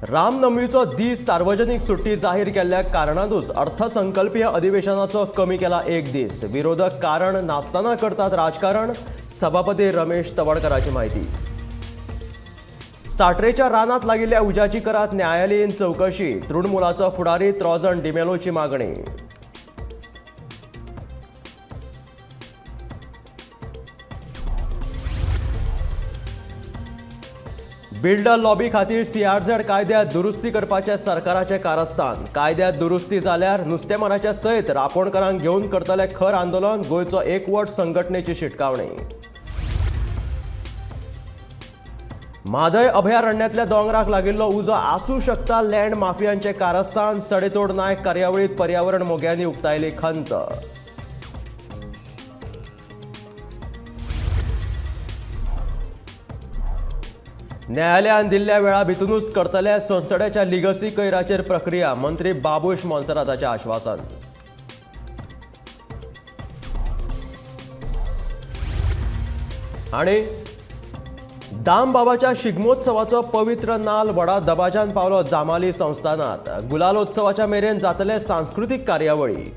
रामनवमीचो दीस सार्वजनिक सुट्टी जाहीर केल्ल्या कारणांतूच अर्थसंकल्पीय अधिवेशनाचो कमी केला एक दीस. विरोधक कारण नासतना करतात राजकारण, सभापती रमेश तवडकराची माहिती. साट्रेच्या रानात लागिल्ल्या उज्याची करात न्यायालयीन चवकशी, तृणमूलाचो फुडारी त्रोजन डिमेलोची मागणी. बिल्डर लॉबी खातीर सीआरझेड कायद्यात दुरुस्ती करपाचे सरकाराचे कारस्थान. कायद्यात दुरुस्ती जाल्यार नुस्तेमाराच्या सयत रापोणकारांक घेवन करतले खर आंदोलन, गोंयचो एकवट संघटनेची शिटकावणी. म्हादय अभयारण्यांतल्या दोंगराक लागिल्लो उजो आसूं शकता लँड माफियांचे कारस्थान, सडेतोड नायक कार्यावळीत पर्यावरण मोग्यांनी उक्तायली खंत. न्यायालयान दिल्ल्या वेळा भितरूच करतले सोनसड्याच्या लिगसी कैराचेर प्रक्रिया, मंत्री बाबूश मोन्सेराताचें आश्वासन. आनी दामबाबाच्या शिगमोत्सवाचो पवित्र नाल व्हडा दबाज्यान पावलो जामाली संस्थानात. गुलालोत्सवाच्या मेरेन जातले सांस्कृतीक कार्यावळी.